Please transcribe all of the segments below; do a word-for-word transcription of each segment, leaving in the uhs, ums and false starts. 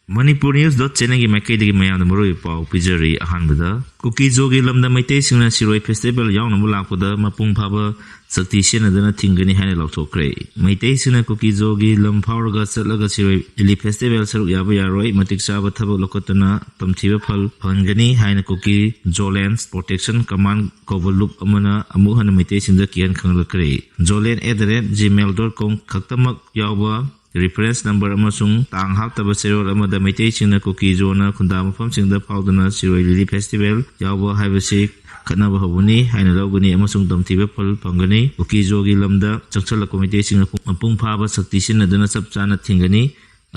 Manipur News dot channelꯒꯤ ꯃꯥꯏꯀꯩꯗꯒꯤ ꯃꯌꯥꯝꯗ ꯃꯔꯨꯑꯣꯏꯕ ꯄꯥꯎ ꯄꯤꯖꯔꯤ꯫ ꯑꯍꯥꯟꯕꯗ, ꯀꯨꯀꯤ-ꯖꯣꯒꯤ ꯂꯝꯗ ꯃꯩꯇꯩꯁꯤꯡꯅ ꯁꯤꯔꯣꯏ festival ꯌꯥꯎꯅꯕ ꯂꯥꯛꯄꯗ ꯃꯄꯨꯡ ꯐꯥꯕ ꯁꯛꯇꯤ ꯁꯤꯖꯤꯟꯅꯗꯨꯅ ꯊꯤꯡꯒꯅꯤ ꯍꯥꯏꯅ ꯂꯥꯎꯊꯣꯛꯈ꯭ꯔꯦ꯫ ꯃꯩꯇꯩꯁꯤꯡꯅ ꯀꯨꯀꯤ-ꯖꯣꯒꯤ ꯂꯝ ꯐꯥꯎꯔꯒ ꯆꯠꯂꯒ ꯁꯤꯔꯣꯏ ꯂꯤꯂꯤ festival ꯁꯔꯨꯛ ꯌꯥꯕ ꯌꯥꯔꯣꯏ, ꯃꯇꯤꯛ ꯆꯥꯕ ꯊꯕꯛ ꯂꯧꯈꯠꯇꯨꯅ ꯇꯝꯊꯤꯕ ꯐꯜ ꯐꯪꯍꯟꯒꯅꯤ ꯍꯥꯏꯅ ꯀꯨꯀꯤ Zoland Protection Command ꯀꯧꯕ ꯂꯨꯞ ꯑꯃꯅ ꯑꯃꯨꯛ ꯍꯟꯅ ꯃꯩꯇꯩꯁꯤꯡꯗ ꯀꯤꯍꯟ ꯈꯪꯍꯜꯂꯛꯈ꯭ꯔꯦ꯫ Zoland at the rate gmail dot com ꯈꯛꯇꯃꯛ ꯌꯥꯎꯕ reference number ꯑꯃꯁꯨꯡ ꯇꯥꯡ ꯍꯥꯞꯇꯕ ꯆꯦꯔꯣꯜ ꯑꯃꯗ ꯃꯩꯇꯩꯁꯤꯡꯅ ꯀꯨꯀꯤ-ꯖꯣꯅ ꯈꯨꯟꯗꯥ ꯃꯐꯝꯁꯤꯡꯗ ꯐꯥꯎꯗꯨꯅ ꯁꯤꯔꯣꯏ ꯂꯤꯂꯤ festival ꯌꯥꯎꯕ ꯍꯥꯏꯕꯁꯤ ꯈꯠꯅꯕ ꯍꯧꯕꯅꯤ ꯍꯥꯏꯅ ꯂꯧꯒꯅꯤ ꯑꯃꯁꯨꯡ ꯇꯝꯊꯤꯕ ꯐꯜ ꯐꯪꯒꯅꯤ꯫ ꯀꯨꯀꯤ-ꯖꯣꯒꯤ ꯂꯝꯗ ꯆꯪꯁꯤꯜꯂꯛꯄ ꯃꯩꯇꯩꯁꯤꯡꯅ ꯃꯄꯨꯡ ꯐꯥꯕ ꯁꯛꯇꯤ ꯁꯤꯖꯤꯟꯅꯗꯨꯅ ꯆꯞ ꯆꯥꯅ ꯊꯤꯡꯒꯅꯤ꯫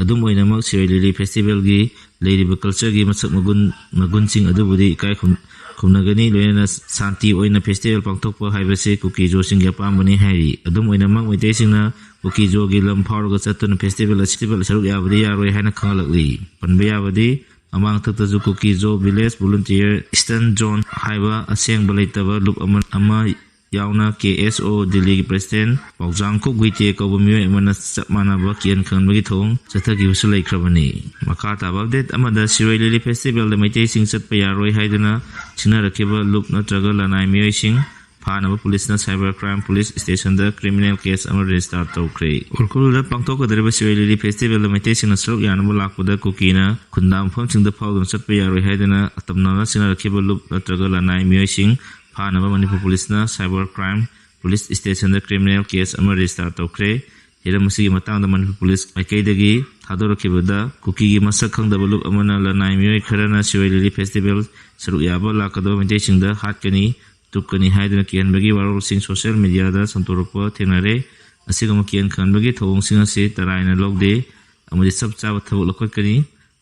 ꯑꯗꯨꯝ ꯑꯣꯏꯅꯃꯛ, ꯁꯤꯔꯣꯏ ꯂꯤꯂꯤ festivalꯒꯤ ꯂꯩꯔꯤꯕ cultureꯒꯤ ꯃꯁꯛ ꯃꯒꯨꯟ, ꯃꯒꯨꯟꯁꯤꯡ ꯑꯗꯨꯕꯨꯗꯤ ꯏꯀꯥꯏ ꯈꯨꯝ-, ꯈꯨꯝꯅꯒꯅꯤ, ꯂꯣꯏꯅꯅ ꯁꯥꯟꯇꯤ ꯑꯣꯏꯅ festival ꯄꯥꯡꯊꯣꯛꯄ ꯍꯥꯏꯕꯁꯤ ꯀꯨꯀꯤ-ꯖꯣꯁꯤꯡꯒꯤ ꯑꯄꯥꯝꯕꯅꯤ ꯍꯥꯏꯔꯤ꯫ ꯑꯗꯨꯝ ꯑꯣꯏꯅꯃꯛ, ꯃꯩꯇꯩꯁꯤꯡꯅ ꯀꯨꯀꯤ-ꯖꯣꯒꯤ ꯂꯝ ꯐꯥꯎꯔꯒ ꯆꯠꯇꯨꯅ festival ꯑꯁꯤ, festival ꯁꯔꯨꯛ ꯌꯥꯕꯗꯤ ꯌꯥꯔꯣꯏ ꯍꯥꯏꯅ ꯈꯪꯍꯜꯂꯛꯂꯤ꯫ ꯄꯟꯕ ꯌꯥꯕꯗꯤ, ꯃꯃꯥꯡꯊꯛꯇꯁꯨ ꯀꯨꯀꯤ-ꯖꯣ Village Volunteer Eastern Zone ꯍꯥꯏꯕ ꯑꯁꯦꯡꯕ ꯂꯩꯇꯕ ꯂꯨꯞ ꯑꯃ, ꯑꯃ ꯌꯥꯎꯅ K S O ꯗꯤꯜꯂꯤꯒꯤ president ꯄꯥꯎꯖꯥꯡꯈꯣꯛ ꯒꯨꯏꯇꯦ ꯀꯧꯕ ꯃꯤꯑꯣꯏ ꯑꯃꯅ ꯆꯞ ꯃꯥꯟꯅꯕ ꯀꯤꯍꯟ ꯈꯪꯍꯟꯕꯒꯤ ꯊꯧꯑꯣꯡ ꯆꯠꯊꯈꯤꯕꯁꯨ ꯂꯩꯈ꯭ꯔꯕꯅꯤ꯫ ꯃꯈꯥ ꯇꯥꯕ update ꯑꯃꯗ, ꯁꯤꯔꯣꯏ ꯂꯤꯂꯤ festivalꯗ ꯃꯩꯇꯩꯁꯤꯡ ꯆꯠꯄ ꯌꯥꯔꯣꯏ ꯍꯥꯏꯗꯨꯅ ꯁꯤꯡꯅꯔꯛꯈꯤꯕ ꯂꯨꯞ ꯅꯠꯇ꯭ꯔꯒ ꯂꯅꯥꯏ ꯃꯤꯑꯣꯏꯁꯤꯡ ꯐꯥꯅꯕ ꯄꯨꯂꯤꯁꯅ Cyber Crime Police Stationꯗ criminal case ꯑꯃ register ꯇꯧꯈ꯭ꯔꯦ꯫ ꯎꯈ꯭ꯔꯨꯜꯗ ꯄꯥꯡꯊꯣꯛꯀꯗꯧꯔꯤꯕ ꯁꯤꯔꯣꯏ ꯂꯤꯂꯤ festivalꯗ ꯃꯩꯇꯩꯁꯤꯡꯅ ꯁꯔꯨꯛ ꯌꯥꯅꯕ ꯂꯥꯛꯄꯗ ꯀꯨꯀꯤꯅ ꯈꯨꯟꯗꯥ ꯃꯐꯝꯁꯤꯡꯗ ꯐꯥꯎꯗꯨꯅ ꯆꯠꯄ ꯌꯥꯔꯣꯏ ꯍꯥꯏꯗꯨꯅ ꯇꯝꯅꯅ ꯁꯤꯡꯅꯔꯛꯈꯤꯕ ꯂꯨꯞ ꯅꯠꯇ꯭ꯔꯒ ꯂꯅꯥꯏ ꯃꯤꯑꯣꯏꯁꯤꯡ ꯐꯥꯅꯕ ꯃꯅꯤꯄꯨꯔ ꯄꯨꯂꯤꯁꯅ Cyber Crime Police Stationꯗ criminal case ꯑꯃ register ꯇꯧꯈ꯭ꯔꯦ꯫ ꯍꯤꯔꯝ ꯑꯁꯤꯒꯤ ꯃꯇꯥꯡꯗ ꯃꯅꯤꯄꯨꯔ ꯄꯨꯂꯤꯁ ꯃꯥꯏꯀꯩꯗꯒꯤ ꯊꯥꯗꯣꯔꯛꯈꯤꯕꯗ, ꯀꯨꯀꯤꯒꯤ ꯃꯁꯛ ꯈꯪꯗꯕ ꯂꯨꯞ ꯑꯃꯅ ꯂꯅꯥꯏ ꯃꯤꯑꯣꯏ ꯈꯔꯅ ꯁꯤꯔꯣꯏ ꯂꯤꯂꯤ festival ꯁꯔꯨꯛ ꯌꯥꯕ ꯂꯥꯛꯀꯗꯕ ꯃꯩꯇꯩꯁꯤꯡꯗ ꯍꯥꯠꯀꯅꯤ, ꯇꯨꯞꯀꯅꯤ ꯍꯥꯏꯗꯨꯅ ꯀꯤꯍꯟꯕꯒꯤ ꯋꯥꯔꯣꯜꯁꯤꯡ social mediaꯗ ꯁꯟꯗꯣꯔꯛꯄ ꯊꯦꯡꯅꯔꯦ꯫ ꯑꯁꯤꯒꯨꯝꯕ ꯀꯤꯍꯟ ꯈꯪꯍꯟꯕꯒꯤ ꯊꯧꯑꯣꯡꯁꯤꯡ ꯑꯁꯤ ꯇꯔꯥꯏꯅ ꯂꯧꯗꯦ ꯑꯃꯗꯤ ꯆꯞ ꯆꯥꯕ ꯊꯕꯛ ꯂꯧꯈꯠꯀꯅꯤ꯫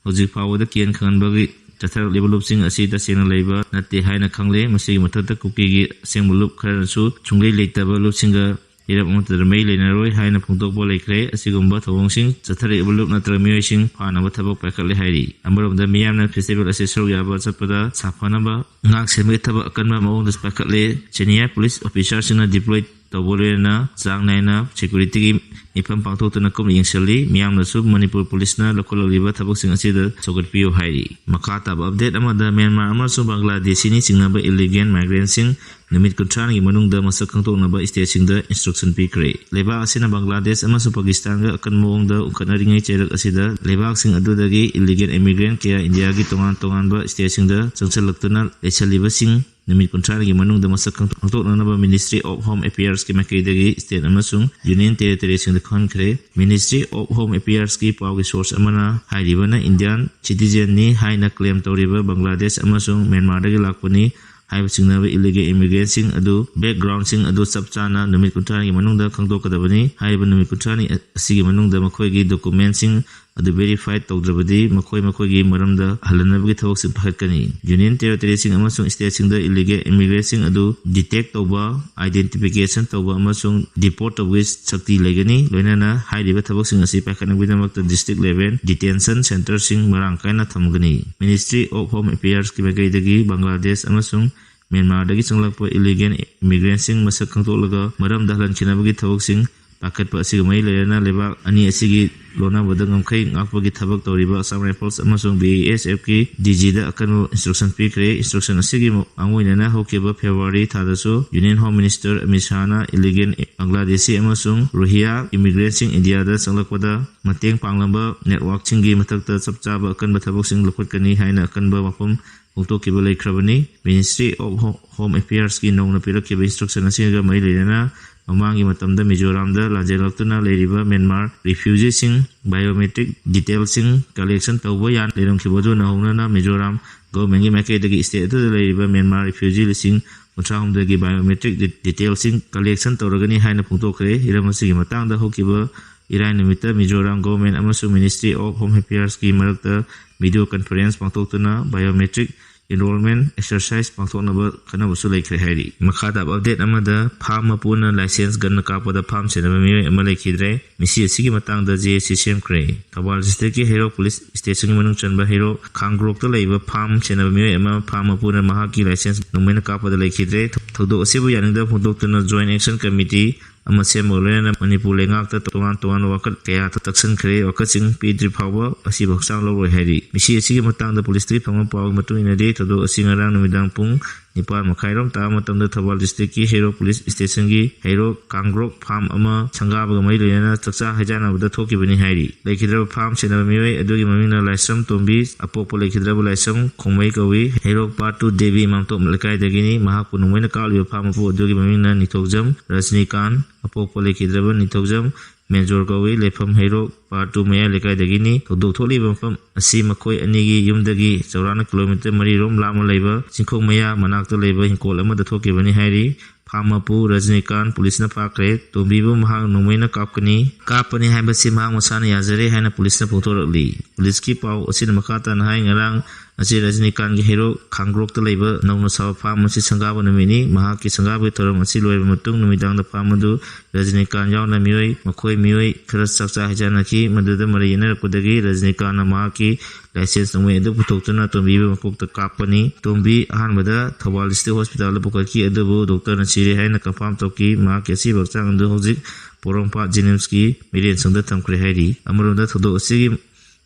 ꯍꯧꯖꯤꯛ ꯐꯥꯎꯕꯗ ꯀꯤꯍꯟ ꯈꯪꯍꯟꯕꯒꯤ ꯆꯠꯊꯔꯛꯂꯤꯕ ꯂꯨꯞꯁꯤꯡ ꯑꯁꯤ ꯇꯁꯦꯡꯅ ꯂꯩꯕ ꯅꯠꯇꯦ ꯍꯥꯏꯅ ꯈꯪꯂꯦ꯫ ꯃꯁꯤꯒꯤ ꯃꯊꯛꯇ ꯀꯨꯀꯤꯒꯤ ꯑꯁꯦꯡꯕ ꯂꯨꯞ ꯈꯔꯅꯁꯨ ꯁꯨꯡꯂꯩ ꯂꯩꯇꯕ ꯂꯨꯞꯁꯤꯡꯒ ꯍꯤꯔꯝ ꯑꯃꯠꯇꯗ ꯃꯩ ꯂꯩꯅꯔꯣꯏ ꯍꯥꯏꯅ ꯐꯣꯡꯗꯣꯛꯄ ꯂꯩꯈ꯭ꯔꯦ꯫ ꯑꯁꯤꯒꯨꯝꯕ ꯊꯧꯑꯣꯡꯁꯤꯡ ꯆꯠꯊꯔꯛꯏꯕ ꯂꯨꯞ ꯅꯠꯇ꯭ꯔꯒ ꯃꯤꯑꯣꯏꯁꯤꯡ ꯐꯥꯅꯕ ꯊꯕꯛ ꯄꯥꯏꯈꯠꯂꯦ ꯍꯥꯏꯔꯤ꯫ ꯑꯃꯔꯣꯝꯗ ꯃꯤꯌꯥꯝꯅ festival ꯑꯁꯤ ꯁꯔꯨꯛ ꯌꯥꯕ ꯆꯠꯄꯗ ꯁꯥꯐꯅꯕ ꯉꯥꯛ ꯁꯦꯟꯕꯒꯤ ꯊꯕꯛ ꯑꯀꯟꯕ ꯃꯑꯣꯡꯗ ꯄꯥꯏꯈꯠꯂꯦ꯫ Senior police officerꯁꯤꯡꯅ deploy ꯇꯧꯕ ꯂꯣꯏꯅꯅ ꯆꯥꯡ ꯅꯥꯏꯅ securityꯒꯤ ꯃꯤꯐꯝ ꯄꯥꯡꯊꯣꯛꯇꯨꯅ ꯀꯨꯞꯅ ꯌꯦꯡꯁꯤꯜꯂꯤ꯫ ꯃꯤꯌꯥꯝꯅꯁꯨ ꯃꯅꯤꯄꯨꯔ policeꯅ ꯂꯧꯈꯠꯂꯛꯂꯤꯕ ꯊꯕꯛꯁꯤꯡ ꯑꯁꯤꯗ ꯁꯧꯒꯠꯄꯤꯌꯨ ꯍꯥꯏꯔꯤ꯫ ꯃꯈꯥ ꯇꯥꯕ update ꯑꯃꯗ ꯃ꯭ꯌꯥꯟꯃꯥꯔ ꯑꯃꯁꯨꯡ ꯕꯪꯒ꯭ꯂꯥꯗꯦꯁꯤꯅꯤ ꯆꯤꯡꯅꯕ illegal migrantꯁꯤꯡ ꯅꯨꯃꯤꯠ ꯀꯨꯟꯊ꯭ꯔꯥꯅꯤꯒꯤ ꯃꯅꯨꯡꯗ ꯃꯁꯛ ꯈꯪꯗꯣꯛꯅꯕ stateꯁꯤꯡꯗ instruction ꯄꯤꯈ꯭ꯔꯦ꯫ ꯂꯩꯕꯥꯛ ꯑꯁꯤꯅ ꯕꯪꯒ꯭ꯂꯥꯗꯦꯁ ꯑꯃꯁꯨꯡ ꯄꯥꯀꯤꯁꯇꯥꯟꯒ ꯑꯀꯟꯕ ꯃꯑꯣꯡꯗ ꯎꯈꯠꯅꯔꯤꯉꯩ ꯆꯩꯔꯛ ꯑꯁꯤꯗ ꯂꯩꯕꯥꯛꯁꯤꯡ ꯑꯗꯨꯗꯒꯤ illegal immigrant ꯀꯌꯥ ꯏꯟꯗꯤꯌꯥꯒꯤ ꯇꯣꯉꯥꯟ ꯇꯣꯉꯥꯟꯕ stateꯁꯤꯡꯗ ꯆꯪꯁꯤꯜꯂꯛꯇꯨꯅ ꯂꯩꯁꯜꯂꯤꯕꯁꯤꯡ ꯅꯨꯃꯤꯠ ꯀꯨꯟꯊ꯭ꯔꯥꯅꯤꯒꯤ ꯃꯅꯨꯡꯗ ꯃꯁꯛ ꯈꯪꯗꯣꯛꯅꯅꯕ Ministry of Home Affairsꯀꯤ ꯃꯥꯏꯀꯩꯗꯒꯤ state ꯑꯃꯁꯨꯡ union territoryꯁꯤꯡꯗ ꯈꯪꯍꯟꯈ꯭ꯔꯦ꯫ Ministry of Home Affairsꯀꯤ ꯄꯥꯎꯒꯤ source ꯑꯃꯅ ꯍꯥꯏꯔꯤꯕꯅ Indian citizenꯅꯤ ꯍꯥꯏꯅ claim ꯇꯧꯔꯤꯕ ꯕꯪꯒ꯭ꯂꯥꯗꯦꯁ ꯑꯃꯁꯨꯡ ꯃ꯭ꯌꯥꯟꯃꯥꯔꯗꯒꯤ ꯂꯥꯛꯄꯅꯤ ꯍꯥꯏꯕ ꯆꯤꯡꯅꯕ illegal immigrantꯁꯤꯡ ꯑꯗꯨ backgroundꯁꯤꯡ ꯑꯗꯨ ꯆꯞ ꯆꯥꯅ ꯅꯨꯃꯤꯠ ꯀꯨꯟꯊ꯭ꯔꯥꯅꯤꯒꯤ ꯃꯅꯨꯡꯗ ꯈꯪꯗꯣꯛꯀꯗꯕꯅꯤ꯫ ꯍꯥꯏꯔꯤꯕ ꯅꯨꯃꯤꯠ ꯀꯨꯟꯊ꯭ꯔꯥꯅꯤ ꯑꯁꯤꯒꯤ ꯃꯅꯨꯡꯗ ꯃꯈꯣꯏꯒꯤ documentꯁꯤꯡ ꯑꯗꯨ verify ꯇꯧꯗ꯭ꯔꯕꯗꯤ ꯃꯈꯣꯏ ꯃꯈꯣꯏꯒꯤ ꯃꯔꯝꯗ ꯍꯜꯍꯟꯅꯕꯒꯤ ꯊꯕꯛꯁꯤꯡ ꯄꯥꯏꯈꯠꯀꯅꯤ꯫ Union territoryꯁꯤꯡ ꯑꯃꯁꯨꯡ stateꯁꯤꯡꯗ illegal immigrantꯁꯤꯡ ꯑꯗꯨ detect ꯇꯧꯕ, identification ꯇꯧꯕ ꯑꯃꯁꯨꯡ deport ꯇꯧꯕꯒꯤ ꯁꯛꯇꯤ ꯂꯩꯒꯅꯤ꯫ ꯂꯣꯏꯅꯅ ꯍꯥꯏꯔꯤꯕ ꯊꯕꯛꯁꯤꯡ ꯑꯁꯤ ꯄꯥꯏꯈꯠꯅꯕꯒꯤꯗꯃꯛꯇ district level detention centreꯁꯤꯡ ꯃꯔꯥꯡ ꯀꯥꯏꯅ ꯊꯝꯒꯅꯤ꯫ Ministry of Home Affairsꯀꯤ ꯃꯥꯏꯀꯩꯗꯒꯤ ꯕꯪꯒ꯭ꯂꯥꯗꯦꯁ ꯑꯃꯁꯨꯡ ꯃ꯭ꯌꯥꯟꯃꯥꯔꯗꯒꯤ ꯆꯪꯂꯛꯄ illegal immigrantꯁꯤꯡ ꯃꯁꯛ ꯈꯪꯗꯣꯛꯂꯒ ꯃꯔꯝꯗ ꯍꯜꯍꯟꯈꯤꯅꯕꯒꯤ ꯊꯕꯛꯁꯤꯡ ꯄꯥꯏꯈꯠꯄ ꯑꯁꯤꯒ ꯃꯔꯤ ꯂꯩꯅꯅ ꯂꯩꯕꯥꯛ ꯑꯅꯤ ꯑꯁꯤꯒꯤ ꯂꯣꯟꯅꯕꯗ ꯉꯝꯈꯩ ꯉꯥꯛꯄꯒꯤ ꯊꯕꯛ ꯇꯧꯔꯤꯕ Assam Rifles ꯑꯃꯁꯨꯡ BSFꯀꯤ DGꯗ ꯑꯀꯟꯕ instruction ꯄꯤꯈ꯭ꯔꯦ꯫ Instruction ꯑꯁꯤꯒꯤ ꯃꯥꯡꯑꯣꯏꯅꯅ ꯍꯧꯈꯤꯕ February ꯊꯥꯗꯁꯨ Union Home Minister Amit ꯁꯥꯍꯅ illegal ꯕꯪꯒ꯭ꯂꯥꯗꯦꯁꯤ ꯑꯃꯁꯨꯡ ꯔꯣꯍꯤꯌꯥ immigrantꯁꯤꯡ ꯏꯟꯗꯤꯌꯥꯗ ꯆꯪꯂꯛꯄꯗ ꯃꯇꯦꯡ ꯄꯥꯡꯂꯝꯕ networkꯁꯤꯡꯒꯤ ꯃꯊꯛꯇ ꯆꯞ ꯆꯥꯕ ꯑꯀꯟꯕ ꯊꯕꯛꯁꯤꯡ ꯂꯧꯈꯠꯀꯅꯤ ꯍꯥꯏꯅ ꯑꯀꯟꯕ ꯋꯥꯐꯝ ꯐꯣꯡꯗꯣꯛꯈꯤꯕ ꯂꯩꯈ꯭ꯔꯕꯅꯤ꯫ Ministry of Ho-, Home Affairsꯀꯤ ꯅꯧꯅ ꯄꯤꯔꯛꯈꯤꯕ instruction ꯑꯁꯤꯒ ꯃꯔꯤ ꯂꯩꯅꯅ ꯃꯃꯥꯡꯒꯤ ꯃꯇꯝꯗ ꯃꯤꯖꯣꯔꯥꯝꯗ ꯂꯥꯟꯖꯦꯜꯂꯛꯇꯨꯅ ꯂꯩꯔꯤꯕ ꯃ꯭ꯌꯥꯟꯃꯥꯔ refugeeꯁꯤꯡ biometric detailꯁꯤꯡ collection ꯇꯧꯕ ꯌꯥꯅ ꯂꯩꯔꯝꯈꯤꯕ ꯑꯗꯨ ꯅꯧꯍꯧꯅꯅ ꯃꯤꯖꯣꯔꯥꯝ governmentꯀꯤ ꯃꯥꯏꯀꯩꯗꯒꯤ state ꯑꯗꯨꯗ ꯂꯩꯔꯤꯕ ꯃ꯭ꯌꯥꯟꯃꯥꯔ refugee ꯂꯤꯁꯤꯡ ꯀꯨꯟꯊ꯭ꯔꯥ ꯍꯨꯝꯗꯣꯏꯒꯤ biometric de-, detailꯁꯤꯡ collection ꯇꯧꯔꯒꯅꯤ ꯍꯥꯏꯅ ꯐꯣꯡꯗꯣꯛꯈ꯭ꯔꯦ꯫ ꯍꯤꯔꯝ ꯑꯁꯤꯒꯤ ꯃꯇꯥꯡꯗ ꯍꯧꯈꯤꯕ ꯏꯔꯥꯏ ꯅꯨꯃꯤꯠꯇ ꯃꯤꯖꯣꯔꯥꯝ government ꯑꯃꯁꯨꯡ Ministry of Home Affairsꯀꯤ ꯃꯔꯛꯇ video conference ꯄꯥꯡꯊꯣꯛꯇꯨꯅ biometric enrollment exercise ꯄꯥꯡꯊꯣꯛꯅꯕ ꯈꯟꯅꯕꯁꯨ ꯂꯩꯈ꯭ꯔꯦ ꯍꯥꯏꯔꯤ꯫ ꯃꯈꯥ ꯇꯥꯕ update ꯑꯃꯗ farm ꯃꯄꯨꯅ license gun ꯀꯥꯞꯄꯗ farm ꯁꯦꯟꯅꯕ ꯃꯤꯑꯣꯏ ꯑꯃ ꯂꯩꯈꯤꯗ꯭ꯔꯦ꯫ ꯃꯤꯁꯤ ꯑꯁꯤꯒꯤ ꯃꯇꯥꯡꯗ J A C ꯁꯦꯝꯈ꯭ꯔꯦ꯫ Thoubal districtꯀꯤ Heirok police stationꯒꯤ ꯃꯅꯨꯡ ꯆꯟꯕ ꯍꯩꯔꯣꯛ ꯈꯥꯡꯒ꯭ꯔꯣꯛꯇ ꯂꯩꯕ farm ꯁꯦꯟꯅꯕ ꯃꯤꯑꯣꯏ ꯑꯃ farm ꯃꯄꯨꯅ ꯃꯍꯥꯛꯀꯤ license ꯅꯣꯡꯃꯩꯅ ꯀꯥꯞꯄꯗ ꯂꯩꯈꯤꯗ꯭ꯔꯦ꯫ ꯊꯧꯗꯣꯛ ꯑꯁꯤꯕꯨ ꯌꯥꯅꯤꯡꯗꯕ ꯐꯣꯡꯗꯣꯛꯇꯨꯅ Joint Action Committee ꯑꯃ ꯁꯦꯝꯕꯒ ꯂꯣꯏꯅꯅ ꯃꯅꯤꯄꯨꯔ ꯂꯩꯉꯥꯛꯇ ꯇꯣꯉꯥꯟ ꯇꯣꯉꯥꯟꯕ ꯋꯥꯀꯠ ꯀꯌꯥ ꯇꯛꯁꯤꯟꯈ꯭ꯔꯦ꯫ ꯋꯥꯀꯠꯁꯤꯡ ꯄꯤꯗ꯭ꯔꯤ ꯐꯥꯎꯕ ꯑꯁꯤꯕꯨ ꯍꯛꯆꯥꯡ ꯂꯧꯔꯣꯏ ꯍꯥꯏꯔꯤ꯫ ꯃꯤꯁꯤ ꯑꯁꯤꯒꯤ ꯃꯇꯥꯡꯗ policeꯇꯒꯤ ꯐꯪꯕ ꯄꯥꯎꯒꯤ ꯃꯇꯨꯡ ꯏꯟꯅꯗꯤ, ꯊꯧꯗꯣꯛ ꯑꯁꯤ ꯉꯔꯥꯡ ꯅꯨꯃꯤꯗꯥꯡ ꯄꯨꯡ ꯅꯤꯄꯥꯟ ꯃꯈꯥꯏꯔꯣꯝ ꯇꯥꯕ ꯃꯇꯝꯗ ꯊꯧꯕꯥꯜ districtꯀꯤ ꯍꯩꯔꯣꯛ police stationꯒꯤ ꯍꯩꯔꯣꯛ ꯀꯥꯡꯒ꯭ꯔꯣꯛ farm ꯑꯃ ꯁꯪꯒꯥꯕꯒ ꯃꯔꯤ ꯂꯩꯅꯅ ꯆꯥꯛꯆꯥ ꯍꯩꯖꯥꯟꯅꯕꯗ ꯊꯣꯛꯈꯤꯕꯅꯤ ꯍꯥꯏꯔꯤ꯫ ꯂꯩꯈꯤꯗ꯭ꯔꯕ farm ꯁꯦꯟꯅꯕ ꯃꯤꯑꯣꯏ ꯑꯗꯨꯒꯤ ꯃꯃꯤꯡꯅ ꯂꯥꯏꯁ꯭ꯔꯝ ꯇꯣꯝꯕꯤ, ꯑꯄꯣꯛꯄ ꯂꯩꯈꯤꯗ꯭ꯔꯕ ꯂꯥꯏꯁ꯭ꯔꯝ ꯈꯣꯡꯃꯩ ꯀꯧꯏ, ꯍꯩꯔꯣꯛ part two ꯗꯦꯕꯤ ꯃꯥꯡꯇꯣꯞ ꯂꯩꯀꯥꯏꯗꯒꯤꯅꯤ꯫ ꯃꯍꯥꯛꯄꯨ ꯅꯣꯡꯃꯩꯅ ꯀꯥꯞꯂꯤꯕ farm ꯃꯄꯨ ꯑꯗꯨꯒꯤ ꯃꯃꯤꯡꯅ ꯅꯤꯡꯊꯧꯖꯝ ꯔꯖꯅꯤꯀꯥꯟ, ꯑꯄꯣꯛꯄ ꯂꯩꯈꯤꯗ꯭ꯔꯕ ꯅꯤꯡꯊꯧꯖꯝ ꯃꯦꯖꯣꯔ ꯀꯧꯏ, ꯂꯩꯐꯝ ꯍꯩꯔꯣꯛ part two ꯃꯌꯥꯏ ꯂꯩꯀꯥꯏꯗꯒꯤꯅꯤ꯫ ꯊꯧꯗꯣꯛ ꯊꯣꯛꯂꯤꯕ ꯃꯐꯝ ꯑꯁꯤ ꯃꯈꯣꯏ ꯑꯅꯤꯒꯤ ꯌꯨꯝꯗꯒꯤ ꯆꯥꯎꯔꯥꯛꯅ kilometre ꯃꯔꯤꯔꯣꯝ ꯂꯥꯞꯅ ꯂꯩꯕ ꯆꯤꯡꯈꯣꯡ ꯃꯌꯥ ꯃꯅꯥꯛꯇ ꯂꯩꯕ ꯍꯤꯡꯈꯣꯜ ꯑꯃꯗ ꯊꯣꯛꯈꯤꯕꯅꯤ ꯍꯥꯏꯔꯤ꯫ Farm ꯃꯄꯨ ꯔꯖꯅꯤꯀꯥꯟ policeꯅ ꯐꯥꯈ꯭ꯔꯦ꯫ ꯇꯣꯝꯕꯤꯕꯨ ꯃꯍꯥꯛ ꯅꯣꯡꯃꯩꯅ ꯀꯥꯞꯀꯅꯤ, ꯀꯥꯞꯄꯅꯤ ꯍꯥꯏꯕꯁꯤ ꯃꯍꯥꯛ ꯃꯁꯥꯅ ꯌꯥꯖꯔꯦ ꯍꯥꯏꯅ policeꯅ ꯐꯣꯡꯗꯣꯔꯛꯂꯤ꯫ Policeꯀꯤ ꯄꯥꯎ ꯑꯁꯤꯅ ꯃꯈꯥ ꯇꯥꯅ ꯍꯥꯏ, ꯉꯔꯥꯡ ꯑꯁꯤ ꯔꯖꯅꯤꯀꯥꯟꯒꯤ ꯍꯩꯔꯣꯛ ꯈꯥꯡꯒ꯭ꯔꯣꯛꯇ ꯂꯩꯕ ꯅꯧꯅ ꯁꯥꯕ farm ꯑꯁꯤ ꯁꯪꯒꯥꯕ ꯅꯨꯃꯤꯠꯅꯤ꯫ ꯃꯍꯥꯛꯀꯤ ꯁꯪꯒꯥꯕꯒꯤ ꯊꯧꯔꯝ ꯑꯁꯤ ꯂꯣꯏꯔꯕ ꯃꯇꯨꯡ ꯅꯨꯃꯤꯗꯥꯡꯗ farm ꯑꯗꯨ ꯔꯖꯅꯤꯀꯥꯟ ꯌꯥꯎꯅ ꯃꯤꯑꯣꯏ, ꯃꯈꯣꯏ ꯃꯤꯑꯣꯏ ꯈꯔ ꯆꯥꯛꯆꯥ ꯍꯩꯖꯥꯟꯅꯈꯤ꯫ ꯃꯗꯨꯗ ꯃꯔꯩ ꯌꯦꯠꯅꯔꯛꯄꯗꯒꯤ ꯔꯖꯅꯤꯀꯥꯟꯅ ꯃꯍꯥꯛꯀꯤ license ꯅꯣꯡꯃꯩ ꯑꯗꯨ ꯄꯨꯊꯣꯛꯇꯨꯅ ꯇꯣꯝꯕꯤꯕ ꯃꯀꯣꯛꯇ ꯀꯥꯞꯄꯅꯤ꯫ ꯇꯣꯝꯕꯤ ꯑꯍꯥꯟꯕꯗ ꯊꯧꯕꯥꯜ district hospitalꯗ ꯄꯨꯈꯠꯈꯤ, ꯑꯗꯨꯕꯨ doctorꯅ ꯁꯤꯔꯦ ꯍꯥꯏꯅ confirm ꯇꯧꯈꯤ꯫ ꯃꯍꯥꯛꯀꯤ ꯑꯁꯤꯕ ꯍꯛꯆꯥꯡ ꯑꯗꯨ ꯍꯧꯖꯤꯛ ꯄꯣꯔꯣꯝꯄꯥꯠ JNIMSꯀꯤ ꯃꯤꯔꯦꯟꯁꯪꯗ ꯊꯝꯈ꯭ꯔꯦ ꯍꯥꯏꯔꯤ꯫ ꯑꯃꯔꯣꯝꯗ ꯊꯧꯗꯣꯛ ꯑꯁꯤꯒꯤ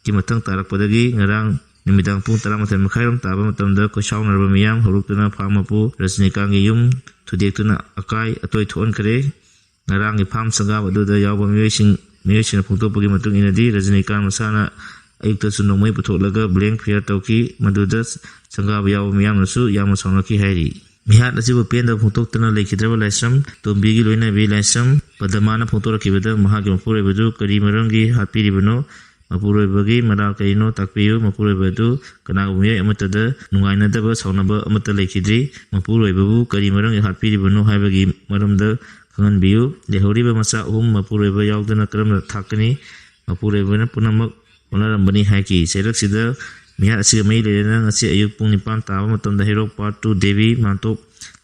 ꯀꯤ ꯃꯊꯪ ꯇꯥꯔꯛꯄꯗꯒꯤ ꯉꯔꯥꯡ ꯅꯨꯃꯤꯗꯥꯡ ꯄꯨꯡ ꯇꯔꯥꯃꯥꯊꯣꯏ ꯃꯈꯥꯏꯔꯣꯝ ꯇꯥꯕ ꯃꯇꯝꯗ ꯈꯣꯏꯁꯥꯎꯅꯔꯕ ꯃꯤꯌꯥꯝ ꯍꯧꯔꯛꯇꯨꯅ farm ꯃꯄꯨ ꯔꯖꯅꯤꯀꯥꯟꯒꯤ ꯌꯨꯝ ꯊꯨꯗꯦꯛꯇꯨꯅ ꯑꯀꯥꯏ ꯑꯇꯣꯏ ꯊꯣꯛꯍꯟꯈ꯭ꯔꯦ꯫ ꯉꯔꯥꯡꯒꯤ farm ꯁꯪꯒꯥꯕ ꯑꯗꯨꯗ ꯌꯥꯎꯕ ꯃꯤꯑꯣꯏꯁꯤꯡ, ꯃꯤꯑꯣꯏꯁꯤꯡꯅ ꯐꯣꯡꯗꯣꯛꯄꯒꯤ ꯃꯇꯨꯡ ꯏꯟꯅꯗꯤ, ꯔꯖꯅꯤꯀꯥꯟ ꯃꯁꯥꯅ ꯑꯌꯨꯛꯇꯁꯨ ꯅꯣꯡꯃꯩ ꯄꯨꯊꯣꯛꯂꯒ blank fire ꯇꯧꯈꯤ꯫ ꯃꯗꯨꯗ ꯁꯪꯒꯥꯕ ꯌꯥꯎꯕ ꯃꯤꯌꯥꯝꯅꯁꯨ ꯌꯥꯝꯅ ꯁꯥꯎꯅꯈꯤ ꯍꯥꯏꯔꯤ꯫ ꯃꯤꯍꯥꯠ ꯑꯁꯤꯕꯨ ꯄꯦꯟꯗꯕ ꯐꯣꯡꯗꯣꯛꯇꯨꯅ ꯂꯩꯈꯤꯗ꯭ꯔꯕ ꯂꯥꯏꯁ꯭ꯔꯝ ꯇꯣꯝꯕꯤꯒꯤ ꯂꯣꯏꯅꯕꯤ ꯂꯥꯏꯁ꯭ꯔꯝ ꯄꯗꯃꯥꯅ ꯐꯣꯡꯗꯣꯔꯛꯈꯤꯕꯗ, ꯃꯍꯥꯛꯀꯤ ꯃꯄꯨꯔꯣꯏꯕꯗꯨ ꯀꯔꯤ ꯃꯔꯝꯒꯤ ꯍꯥꯠꯄꯤꯔꯤꯕꯅꯣ? ꯃꯄꯨꯔꯣꯏꯕꯒꯤ ꯃꯔꯥꯜ ꯀꯔꯤꯅꯣ? ꯇꯥꯛꯄꯤꯌꯨ꯫ ꯃꯄꯨꯔꯣꯏꯕ ꯑꯗꯨ ꯀꯅꯥꯒꯨꯝꯕ ꯃꯤꯑꯣꯏ ꯑꯃꯠꯇꯗ ꯅꯨꯡꯉꯥꯏꯅꯗꯕ, ꯁꯥꯎꯅꯕ ꯑꯃꯠꯇ ꯂꯩꯈꯤꯗ꯭ꯔꯤ꯫ ꯃꯄꯨꯔꯣꯏꯕꯕꯨ ꯀꯔꯤ ꯃꯔꯝꯒꯤ ꯍꯥꯠꯄꯤꯔꯤꯕꯅꯣ ꯍꯥꯏꯕꯒꯤ ꯃꯔꯝꯗ ꯈꯪꯍꯟꯕꯤꯌꯨ꯫ ꯂꯩꯍꯧꯔꯤꯕ ꯃꯆꯥ ꯑꯍꯨꯝ ꯃꯄꯨꯔꯣꯏꯕ ꯌꯥꯎꯗꯅ ꯀꯔꯝꯅ ꯊꯥꯛꯀꯅꯤ? ꯃꯄꯨꯔꯣꯏꯕꯅ ꯄꯨꯝꯅꯃꯛ ꯍꯣꯠꯅꯔꯝꯕꯅꯤ ꯍꯥꯏꯈꯤ꯫ ꯆꯩꯔꯛꯁꯤꯗ ꯃꯤꯍꯥꯠ ꯑꯁꯤꯒ ꯃꯔꯤ ꯂꯩꯅꯅ ꯉꯁꯤ ꯑꯌꯨꯛ ꯄꯨꯡ ꯅꯤꯄꯥꯟ ꯇꯥꯕ ꯃꯇꯝꯗ ꯍꯩꯔꯣꯛ ꯄꯥꯔꯠ ꯇꯨ ꯗꯦꯕꯤ ꯃꯥꯟꯇꯣꯞ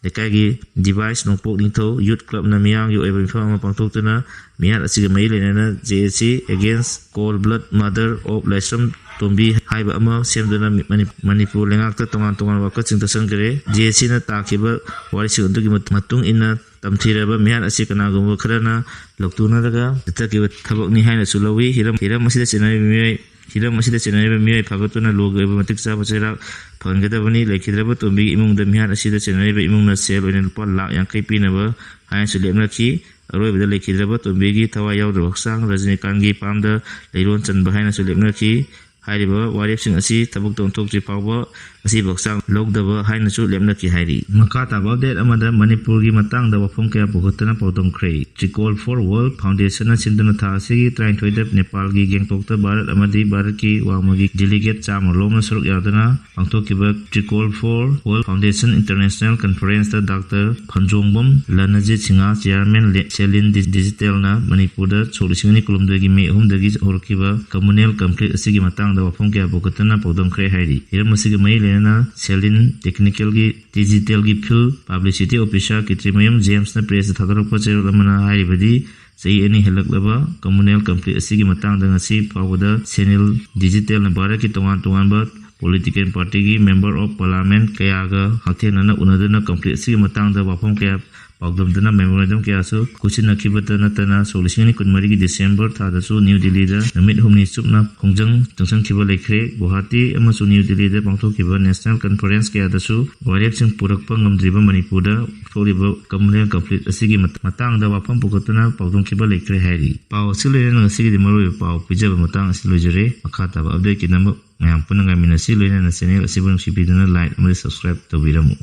ꯂꯩꯀꯥꯏꯒꯤ ꯗꯤꯚꯥꯏꯁ ꯅꯣꯡꯄꯣꯛ ꯅꯤꯡꯊꯧ ꯌꯨꯠ ꯀ꯭ꯂꯕꯅ ꯃꯤꯌꯥꯝꯒꯤ ꯑꯣꯏꯕ ꯃꯤꯐꯝ ꯑꯃ ꯄꯥꯡꯊꯣꯛꯇꯨꯅ ꯃꯤꯍꯥꯠ ꯑꯁꯤꯒ ꯃꯔꯤ ꯂꯩꯅꯅ J A C against cold blood murder of ꯂꯥꯏꯁ꯭ꯔꯝ ꯇꯣꯝꯕꯤ ꯍꯥꯏꯕ ꯑꯃ ꯁꯦꯝꯗꯨꯅ ꯃꯅꯤ-, ꯃꯅꯤꯄꯨꯔ ꯂꯩꯉꯥꯛꯇ ꯇꯣꯉꯥꯟ ꯇꯣꯉꯥꯟꯕ ꯋꯥꯀꯠꯁꯤꯡ ꯇꯥꯁꯤꯟꯈ꯭ꯔꯦ꯫ J A Cꯅ ꯇꯥꯈꯤꯕ ꯋꯥꯔꯤꯁꯤꯡ ꯑꯗꯨꯒꯤ ꯃꯇꯨꯡ ꯏꯟꯅ ꯇꯝꯊꯤꯔꯕ ꯃꯤꯍꯥꯠ ꯑꯁꯤ ꯀꯅꯥꯒꯨꯝꯕ ꯈꯔꯅ ꯂꯧꯇꯨꯅꯔꯒ ꯆꯠꯊꯈꯤꯕ ꯊꯕꯛꯅꯤ ꯍꯥꯏꯅꯁꯨ ꯂꯧꯏ꯫ ꯍꯤꯔꯝ, ꯍꯤꯔꯝ ꯑꯁꯤꯗ ꯆꯦꯟꯅꯔꯤꯕ ꯃꯤꯑꯣꯏ, ꯍꯤꯔꯝ ꯑꯁꯤꯗ ꯆꯦꯟꯅꯔꯤꯕ ꯃꯤꯑꯣꯏ ꯐꯥꯒꯠꯇꯨꯅ ꯂꯣꯒꯤ ꯑꯣꯏꯕ ꯃꯇꯤꯛ ꯆꯥꯕ ꯆꯩꯔꯥꯛ ꯐꯪꯍꯟꯒꯗꯕꯅꯤ꯫ ꯂꯩꯈꯤꯗ꯭ꯔꯕ ꯇꯣꯝꯕꯤꯒꯤ ꯏꯃꯨꯡꯗ ꯃꯤꯍꯥꯠ ꯑꯁꯤꯗ ꯆꯦꯟꯅꯔꯤꯕ ꯏꯃꯨꯡꯅ ꯁꯦꯜ ꯑꯣꯏꯅ ꯂꯨꯄꯥ ꯂꯥꯈ ꯌꯥꯡꯈꯩ ꯄꯤꯅꯕ ꯍꯥꯏꯅꯁꯨ ꯂꯦꯞꯅꯈꯤ꯫ ꯑꯔꯣꯏꯕꯗ ꯂꯩꯈꯤꯗ꯭ꯔꯕ ꯇꯣꯝꯕꯤꯒꯤ ꯊꯋꯥꯏ ꯌꯥꯎꯗ꯭ꯔꯕ ꯍꯛꯆꯥꯡ ꯔꯖꯅꯤꯀꯥꯟꯒꯤ ꯄꯥꯝꯗ ꯂꯩꯔꯣꯟ ꯆꯟꯕ ꯍꯥꯏꯅꯁꯨ ꯂꯦꯞꯅꯈꯤ꯫ ꯍꯥꯏꯔꯤꯕ ꯋꯥꯔꯦꯞꯁꯤꯡ ꯑꯁꯤ ꯊꯕꯛꯇ ꯑꯣꯟꯊꯣꯛꯇ꯭ꯔꯤ ꯐꯥꯎꯕ ꯑꯁꯤꯕꯨ ꯍꯛꯆꯥꯡ ꯂꯧꯗꯕ ꯍꯥꯏꯅꯁꯨ ꯂꯦꯞꯅꯈꯤ ꯍꯥꯏꯔꯤ꯫ ꯃꯈꯥ ꯇꯥꯕ ꯑꯞꯗꯦꯠ ꯑꯃꯗ ꯃꯅꯤꯄꯨꯔꯒꯤ ꯃꯇꯥꯡꯗ ꯋꯥꯐꯝ ꯀꯌꯥ ꯄꯨꯈꯠꯇꯨꯅ ꯄꯥꯎꯗꯝꯈ꯭ꯔꯦ꯫ ꯇ꯭ꯔꯤꯀꯣꯜ ꯐꯣꯔ ꯋꯥꯔꯜ ꯐꯥꯎꯟꯗꯦꯁꯟꯅ ꯁꯤꯟꯗꯨꯅ ꯊꯥ ꯑꯁꯤꯒꯤ ꯇꯔꯥꯅꯤꯊꯣꯏꯗ ꯅꯦꯄꯥꯜꯒꯤ ꯒꯦꯡꯇꯣꯛꯇ ꯚꯥꯔꯠ ꯑꯃꯗꯤ ꯚꯥꯔꯠꯀꯤ ꯋꯥꯡꯃꯒꯤ ꯗꯦꯂꯤꯒꯦꯠ ꯆꯥꯝꯃ ꯂꯣꯝꯅ ꯁꯔꯨꯛ ꯌꯥꯗꯨꯅ ꯄꯥꯡꯊꯣꯛꯈꯤꯕ ꯇ꯭ꯔꯤꯀꯣꯜ ꯐꯣꯔ ꯋꯥꯔꯜ ꯐꯥꯎꯟꯗꯦꯁꯟ ꯏꯟꯇꯔꯅꯦꯁꯅꯦꯜ ꯀꯟꯐꯔꯦꯟꯁꯇ ꯗꯥꯛꯇꯔ ꯐꯟꯖꯣꯡꯕꯝ ꯂꯅꯖꯤꯠ ꯁꯤꯡꯍ, ꯆꯤꯌꯥꯔꯃꯦꯟ ꯂꯦ-, ꯁꯦꯂꯤꯟ ꯗꯤ-, ꯗꯤꯖꯤꯇꯦꯜꯅ ꯃꯅꯤꯄꯨꯔꯗ ꯁꯣꯛ ꯂꯤꯁꯤꯡ ꯑꯅꯤ ꯀꯨꯟꯍꯨꯝꯗꯣꯏꯒꯤ ꯃꯦ ꯑꯍꯨꯝꯗꯒꯤ ꯍꯧꯔꯛꯈꯤꯕ ꯀꯝꯃꯨꯅꯦꯜ ꯀꯟꯐ꯭ꯂꯤꯛ ꯑꯁꯤꯒꯤ ꯃꯇꯥꯡꯗ ꯋꯥꯐꯝ ꯀꯌꯥ ꯄꯨꯈꯠꯇꯨꯅ ꯄꯥꯎꯗꯝꯈ꯭ꯔꯦ ꯍꯥꯏꯔꯤ꯫ ꯍꯤꯔꯝ ꯑꯁꯤꯒ ꯃꯔꯤ ꯂꯩꯅꯅ ꯁꯦꯂꯤꯟ ꯇꯦꯛꯅꯤꯀꯦꯜꯒꯤ ꯗꯤꯖꯤꯇꯦꯜꯒꯤ ꯐꯤꯜ ꯄꯕ꯭ꯂꯤꯁꯤꯇꯤ ꯑꯣꯐꯤꯁꯥꯔ ꯀꯤꯇ꯭ꯔꯤꯃꯌꯨꯝ ꯖꯦꯝꯁꯅ ꯄ꯭ꯔꯦꯁꯇ ꯊꯥꯗꯣꯔꯛꯄ ꯆꯦꯔꯣꯜ ꯑꯃꯅ ꯍꯥꯏꯔꯤꯕꯗꯤ, ꯆꯍꯤ ꯑꯅꯤ ꯍꯦꯜꯂꯛꯂꯕ ꯀꯝꯃꯨꯅꯦꯜ ꯀꯟꯐ꯭ꯂꯤꯛ ꯑꯁꯤꯒꯤ ꯃꯇꯥꯡꯗ ꯉꯁꯤ ꯐꯥꯎꯕꯗ ꯁꯦꯅꯤꯜ ꯗꯤꯖꯤꯇꯦꯜꯅ ꯚꯥꯔꯠꯀꯤ ꯇꯣꯉꯥꯟ ꯇꯣꯉꯥꯟꯕ ꯄꯣꯂꯤꯇꯤꯀꯦꯜ ꯄꯥꯔꯇꯤꯒꯤ ꯃꯦꯝꯕꯔ ꯑꯣꯐ ꯄꯥꯔꯂꯥꯃꯦꯟ ꯀꯌꯥꯒ ꯍꯛꯊꯦꯡꯅꯅ ꯎꯅꯗꯨꯅ ꯀꯟꯐ꯭ꯂꯤꯛ ꯑꯁꯤꯒꯤ ꯃꯇꯥꯡꯗ ꯋꯥꯐꯝ ꯀꯌꯥ ꯄꯥꯎꯗꯝꯗꯨꯅ ꯃꯦꯃꯣꯔꯦꯟꯗꯝ ꯀꯌꯥꯁꯨ ꯈꯨꯠꯁꯤꯟꯅꯈꯤꯕꯇ ꯅꯠꯇꯅ, ꯁꯣꯛ ꯂꯤꯁꯤꯡ ꯑꯅꯤ ꯀꯨꯟꯃꯔꯤꯒꯤ ꯗꯤꯁꯦꯝꯕꯔ ꯊꯥꯗꯁꯨ ꯅ꯭ꯌꯨ ꯗꯤꯜꯂꯤꯗ ꯅꯨꯃꯤꯠ ꯍꯨꯝꯅꯤ ꯆꯨꯞꯅ ꯈꯣꯡꯖꯪ ꯆꯪꯁꯤꯟꯈꯤꯕ ꯂꯩꯈ꯭ꯔꯦ꯫ ꯒꯨꯋꯥꯍꯥꯇꯤ ꯑꯃꯁꯨꯡ ꯅ꯭ꯌꯨ ꯗꯤꯜꯂꯤꯗ ꯄꯥꯡꯊꯣꯛꯈꯤꯕ ꯅꯦꯁꯅꯦꯜ ꯀꯟꯐꯔꯦꯟꯁ ꯀꯌꯥꯗꯁꯨ ꯋꯥꯔꯦꯞꯁꯤꯡ ꯄꯨꯔꯛꯄ ꯉꯝꯗ꯭ꯔꯤꯕ ꯃꯅꯤꯄꯨꯔꯗ ꯊꯣꯛꯂꯤꯕ ꯀꯝꯃꯨꯅꯦꯜ ꯀꯟꯐ꯭ꯂꯤꯛ ꯑꯁꯤꯒꯤ ꯃꯇ-, ꯃꯇꯥꯡꯗ ꯋꯥꯐꯝ ꯄꯨꯈꯠꯇꯨꯅ ꯄꯥꯎꯗꯝꯈꯤꯕ ꯂꯩꯈ꯭ꯔꯦ ꯍꯥꯏꯔꯤ꯫ ꯄꯥꯎ ꯑꯁꯤ ꯂꯣꯏꯅꯅ ꯉꯁꯤꯒꯤꯗꯤ ꯃꯔꯨꯑꯣꯏꯕ ꯄꯥꯎ ꯄꯤꯖꯕ ꯃꯇꯥꯡ ꯑꯁꯤ ꯂꯣꯏꯖꯔꯦ꯫ ꯃꯈꯥ ꯇꯥꯕ ꯑꯞꯗꯦꯠꯀꯤꯗꯃꯛ ꯃꯌꯥꯝ ꯄꯨꯟꯅ ꯉꯥꯏꯃꯤꯟꯅꯁꯤ꯫ ꯂꯣꯏꯅꯅ ꯆꯦꯅꯦꯜ ꯑꯁꯤꯕꯨ ꯅꯨꯡꯁꯤꯕꯤꯗꯨꯅ ꯂꯥꯏꯛ ꯑꯃꯗꯤ ꯁꯕꯁꯀ꯭ꯔꯥꯏꯕ ꯇꯧꯕꯤꯔꯝꯃꯨ꯫